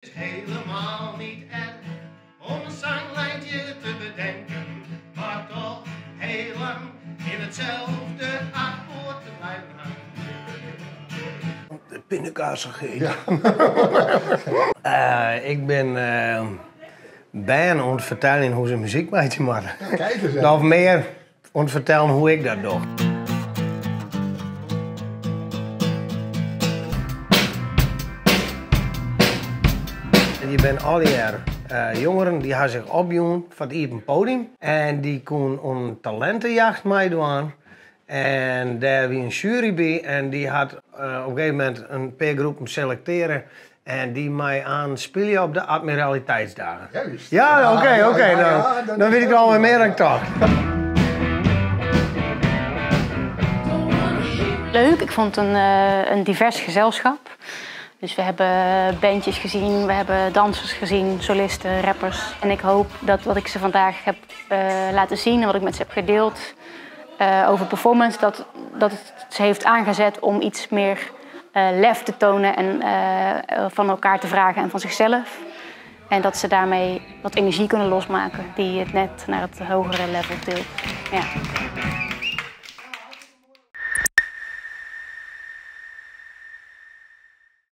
Is helemaal niet erg om een zanglijntje te bedenken, maar toch heel lang in hetzelfde akkoord te blijven hangen. De pindakaas gegeten. Ik bin bern oan it fertellen hoe't se muzyk meitsje moatte. Kijk eens. Of mear oan it fertellen hoe't ik dat doch. Hjir binne allegear jongeren dy ha sich opjûn foar it iepen podium. En dy koenen oan in talintejacht meidwaan. En dêr wie in sjuery by en dy hat op in gegeven momint in pear groepen selektearre en dy mei aanst spylje op de Admiraliteitsdagen. Juist. Ja, oké, oké. Ja, Dan wit ik alwer mear dan ik tocht. Leuk, ik vond het een divers gezelschap. Dus we hebben bandjes gezien, we hebben dansers gezien, solisten, rappers. En ik hoop dat wat ik ze vandaag heb laten zien en wat ik met ze heb gedeeld over performance, dat het ze heeft aangezet om iets meer lef te tonen en van elkaar te vragen en van zichzelf. En dat ze daarmee wat energie kunnen losmaken die het net naar het hogere level tilt. Ja.